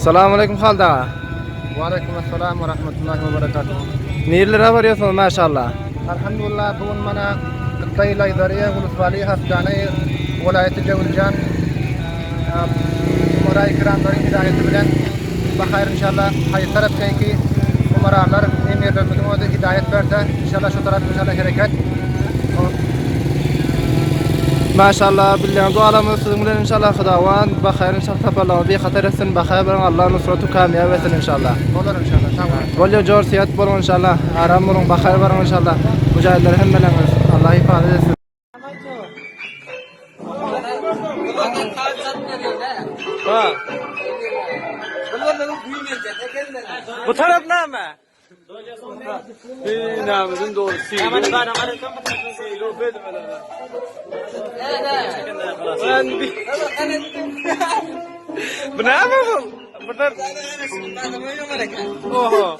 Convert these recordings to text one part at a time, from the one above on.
Salam aleyküm Halid aga. Waleýkim essalam we rahmetullahi we berekatuhu. Nirelere barýarsyňyz maşallah? Alhamdulillah bu gün mana Gytdaý Laýzariýa Uluswaly Hastane welaýaty Jewiljan Umaraý kiramlaryň hidaýaty bilen Bahaýr inşallah haýsy tarapdaky umaralar emirlerimiziň özi hidaýat berse inşallah şo tarap inşallah hereket. Maşallah bilýän dualarymyz siziň bilen inşallah Hudawan bahaýr inşallah saparlaryňyzy bihatar etsin bahaýr boluň Allah nusratu kamýap etsin inşallah. Bolar inşallah sag boluň. Bolýa jor syýat boluň inşallah aram boluň bahaýr baryň inşallah mujahidler hemmeleriňiz Allah hifaza etsin. Ha. Bu tarap näme? Binamızın doğru silu. Silu Ben bir... Bu näme bu? Buradan... Oho.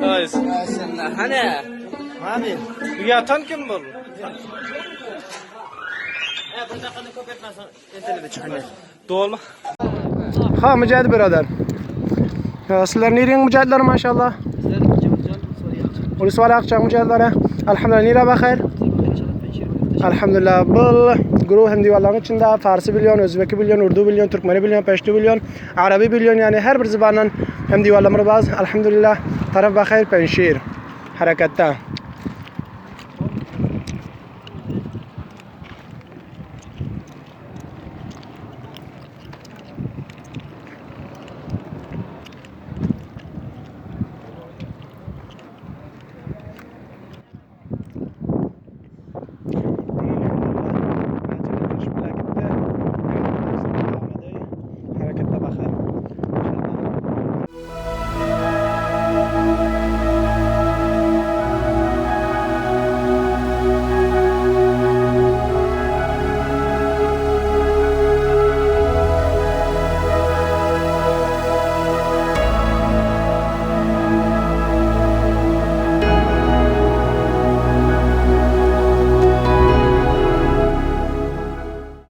Nice. Hani? Abi. Bu yatan kim bu? Dolma. Ha Mücahit birader. Ya Sizler nereye mücahitler maşallah? Ulusal akçak mücahitlere. Elhamdülillah nere bakar? Elhamdülillah. Bu guruh hem divarların içinde Farsi bilyon, Özbeki bilyon, Urdu bilyon, Türkmeni bilyon, Peştu bilyon, Arabi bilyon yani her bir zibandan hem divarlarımız bazı. Elhamdülillah. Taraf bakar Penşir. Harekette.